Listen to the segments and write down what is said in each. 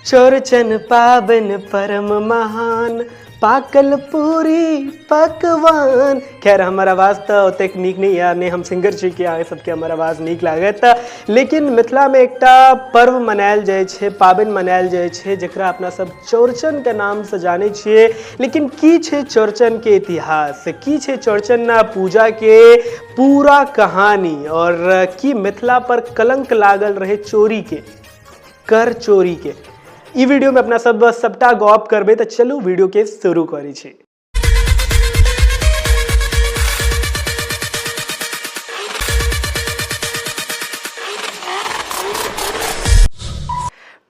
चौरचन पाबनि परम महान, पाकल पूरी पकवान। खैर, हमर आवाज़ तऽ ओतेक नीक नहि यऽ, नहि हम सिंगर छी कि अहाँ सबके हमर आवाज़ नीक लागत, लेकिन मिथिलामे एकटा पर्व मनायल जाइ छै, पाबनि मनायल जाइ छै, जकरा अपना सब चौरचनके नामसँ जानै छियै। लेकिन की छै चौरचनके इतिहास, की छै चौरचन पूजाके पूरा कहानी, और की मिथिला पर कलंक लागल रहै चोरीके, कर चोरीके, ई वीडियो में अपना सब सबटा गप करबै। तऽ चलू वीडियो के शुरू करै छी।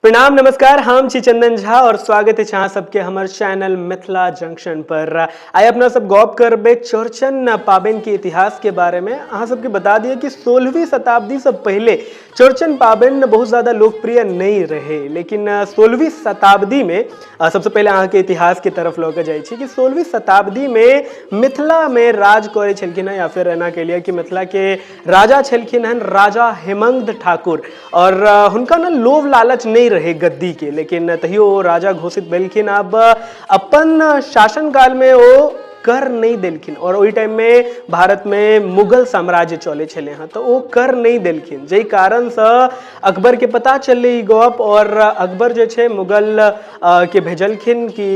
प्रणाम, नमस्कार, हम छी चंदन झा और स्वागत है अहाँ सबके हमर चैनल मिथिला जंक्शन पर। आइ अपना सब गप करबै चौरचन पाबनि के इतिहास के बारे में। अहाँ सबके बता दिअ कि 16वीं शताब्दी से पहले चौरचन पाबनि बहुत ज़्यादा लोकप्रिय नहीं रहे, लेकिन 16वीं शताब्दी में सबसे पहले अहाँके इतिहास के तरफ लऽ कऽ जाइ छी कि 16वीं शताब्दी में मिथिला में राज करै छलखिन हँ, या फिर एना कहि लिअ कि मिथिला के राजा छलखिन हँ राजा हेमंत ठाकुर। और हुनका ने लोभ लालच नहीं रहे गद्दी के, लेकिन तैयो ओ राजा घोषित भेलखिन। अब अपन शासनकाल में ओ कर नहीं देलखिन, और ओहि टाइम में भारत में मुगल साम्राज्य चले छलै हँ, तऽ ओ कर नहीं देलखिन, जाहि कारणसँ अकबर के पता चललै ई गप। और अकबर जे छै मुगल के भेजलखिन कि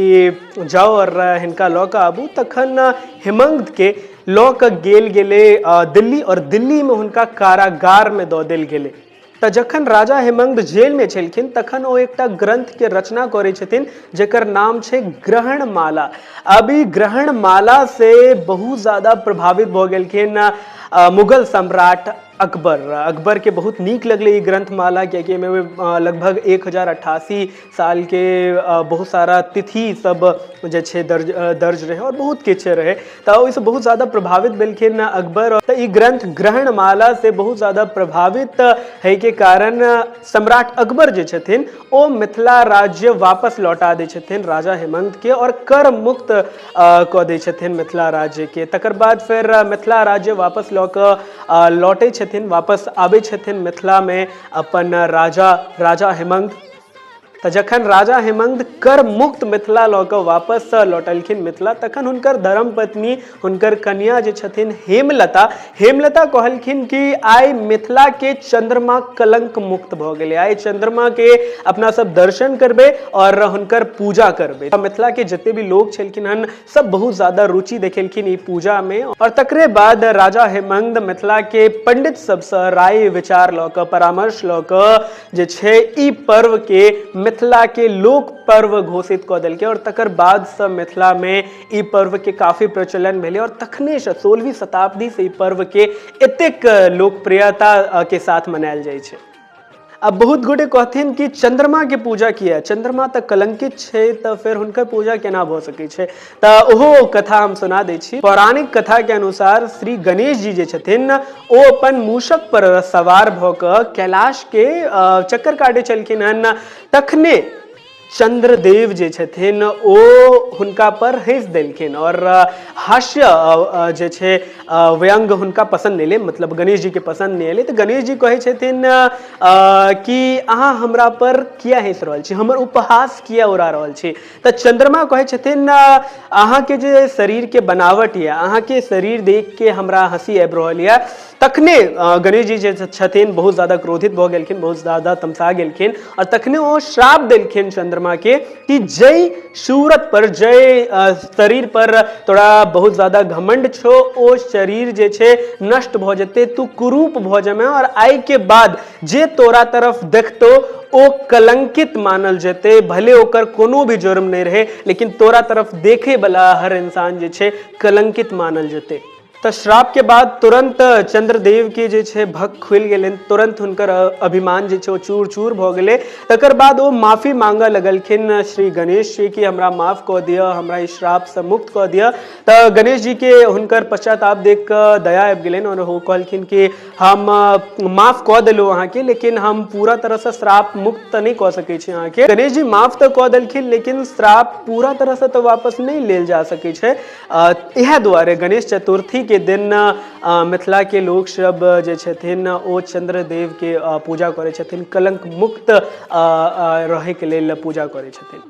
जाउ और हिनका लऽ कऽ आबू। तखन हेमंत के लऽ कऽ गेल गेलै दिल्ली, और दिल्ली में हुनका कारागार में दऽ देल गेलै। तऽ जखन राजा हेमंत जेलमे छलखिन तखन ओ एकटा ग्रंथके रचना करै छथिन जकर नाम छै ग्रहणमाला। अब ई ग्रहणमाला से बहुत ज़्यादा प्रभावित भऽ गेलखिन मुगल सम्राट अकबर। अकबर के बहुत नीक लगलै ई ग्रंथमाला, कियाकि एहिमे लगभग 1088 साल के बहुत सारा तिथि सब जे छै दर्ज दर्ज रहै और बहुत किछु रहै, तऽ ओहिसँ बहुत ज़्यादा प्रभावित भेलखिन अकबर। तऽ ई ग्रंथ ग्रहणमाला से बहुत ज़्यादा प्रभावित होइके कारण सम्राट अकबर जे छथिन ओ मिथिला राज्य वापस लौटा दै छथिन राजा हेमंत के और कर मुक्त कऽ दै छथिन मिथिला राज्य के। तकर बाद फेर मिथिला राज्य वापस लऽ कऽ लौटै छथिन, वापस आबै छथिन मिथिलामे अपन राजा राजा हेमंत। तऽ जखन राजा हेमंत कर मुक्त मिथिला लऽ कऽ वापस लौटलखिन मिथिला, तखन हुनकर धर्मपत्नी, हुनकर कन्या जे छथिन हेमलता, हेमलता कहलखिन कि आइ मिथिला के चंद्रमा कलंक मुक्त भऽ गेलै, आइ चंद्रमा के अपना सब दर्शन करबै और हुनकर पूजा करबै। मिथिला के जते भी लोग छलखिन हन सब बहुत ज्यादा रुचि देखेलखिन ई पूजा में। और तकरे बाद राजा हेमंत मिथिला के पंडित सबसँ राय विचार लऽ कऽ, परामर्श लऽ कऽ जे छै ई पर्व के मिथिला के लोक पर्व घोषित कऽ देलकै। और तकर बाद से मिथिला में ई पर्व के काफी प्रचलन भेलै और तखने से 16वीं शताब्दी से ई पर्व के एतेक लोकप्रियता के साथ मनायल जाइ छै। अब बहुत गोटे कहथिन कि चंद्रमा के पूजा किया, चंद्रमा तऽ कलंकित छै, तऽ फेर हुनकर पूजा केना भऽ सकै छै? तऽ ओहो कथा हम सुना दै छी। पौराणिक कथा के अनुसार श्री गणेश जी जे छथिन ओ अपन मूषक पर सवार भऽ कऽ कैलाश के चक्कर काटै छलखिन हन, तखने चंद्रदेव जे छथिन ओ हुनका पर हँसि देलखिन और हास्य जे छै व्यंग्य हुनका पसन्द नहि एलै, मतलब गणेश जी के पसन्द नहि एलै। तऽ गणेश जी कहै छथिन कि अहाँ हमरा पर किया हँसि रहल छी, हमर उपहास किया उड़ा रहल छी? तऽ चंद्रमा कहै छथिन अहाँके जे शरीरके बनावट यऽ, अहाँके शरीर देख के हमरा हँसी आबि रहल यऽ। तखने गणेश जी जे छथिन बहुत ज़्यादा क्रोधित भऽ गेलखिन, बहुत ज़्यादा तमसा गेलखिन और तखने ओ श्राप देलखिन चंद्रमा के कि जय सूरत पर, जय शरीर पर तोरा बहुत ज़्यादा घमंड छो, ओ शरीर जे छै नष्ट भऽ जेतै, तू कुरूप भऽ जेमे और आइ के बाद जे तोरा तरफ देखतो ओ कलंकित मानल जेतै, भले ओकर कोनो भी जुर्म नहि रहे, लेकिन तोरा तरफ देखे वाला हर इंसान जे छै कलंकित मानल जेतै। तऽ श्राप के बाद तुरंत चंद्रदेव के जे छै भक खुलि गेलनि, तुरंत हुनकर अभिमान जे छै ओ चूर चूर भऽ गेलै। तकर बाद ओ माफी मांगऽ लगलखिन श्री गणेश जी कि हमरा माफ कऽ दिअ, हमरा ई श्रापसँ मुक्त कऽ दिअ। तऽ गणेश जी के हुनकर पश्चाताप देख कऽ दया आबि गेलनि और ओ कहलखिन कि हम माफ कऽ देलहुँ अहाँके, लेकिन हम पूरा तरहसँ श्राप मुक्त तऽ नहि कऽ सकै छी अहाँके। गणेश जी माफ तऽ कऽ देलखिन, लेकिन श्राप पूरा तरहसँ तऽ वापस नहि लेल जा सकै छै। इएह दुआरे गणेश चतुर्थी के आइए के दिन मिथिलाके लोकसभ जे छथिन ओ चन्द्रदेवके पूजा करै छथिन, कलंक मुक्त रहैके लेल पूजा करै छथिन।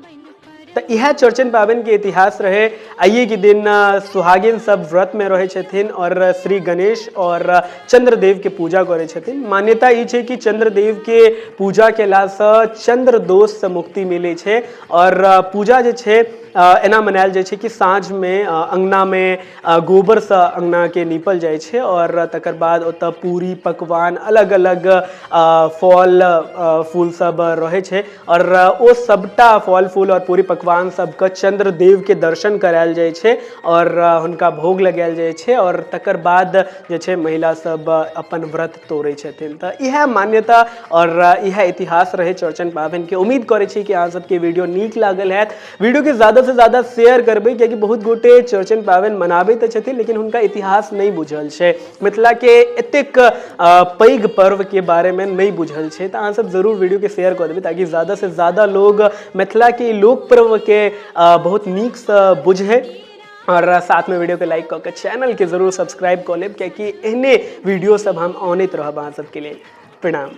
तऽ इएह चौरचन पाबनिके इतिहास रहै। आइए के दिन सुहागिन सब व्रतमे रहै छथिन आओर श्री गणेश आओर चन्द्रदेवके पूजा करै छथिन। मान्यता ई छै कि चन्द्रदेवके पूजा केलासँ चन्द्र दोषसँ मुक्ति मिलै छै। आओर पूजा जे छै एना मनायल जाइ छै कि साँझमे अङ्गनामे गोबरसँ अङ्गनाके नीपल जाइ छै आओर तकर बाद ओतऽ पूरी पकवान अलग अलग फल फूल सब रहै छै आओर ओ सबटा फल फूल आओर पूरी पकवान सबके चन्द्रदेवके दर्शन करायल जाइ छै आओर हुनका भोग लगायल जाइ छै आओर तकर बाद जे छै महिला सब अपन व्रत तोड़ै छथिन। तऽ इएह मान्यता आओर इएह इतिहास रहै चौरचन पाबनिके। उम्मीद करै छी कि अहाँ सबके वीडियो नीक लागल हैत। वीडियोके ज़्यादा से ज़्यादा शेयर करबै, कियाकि बहुत गोटे चौरचन पाबनि मनाबै तऽ छथिन लेकिन हुनका इतिहास नहि बुझल छै, मिथिलाके एतेक पैघ पर्वके बारेमे नहि बुझल छै। तऽ अहाँ सब जरूर वीडियोके शेयर कऽ देबै ताकि ज़्यादा से ज़्यादा लोग मिथिलाके लोक पर्वके बहुत नीकसँ बुझै। और साथ में वीडियो के लाइक कऽ के चैनल के जरूर सब्सक्राइब कऽ लेब, कियाकि एहने वीडियो सब हम आनैत रहब अहाँ सबके लेल। प्रणाम।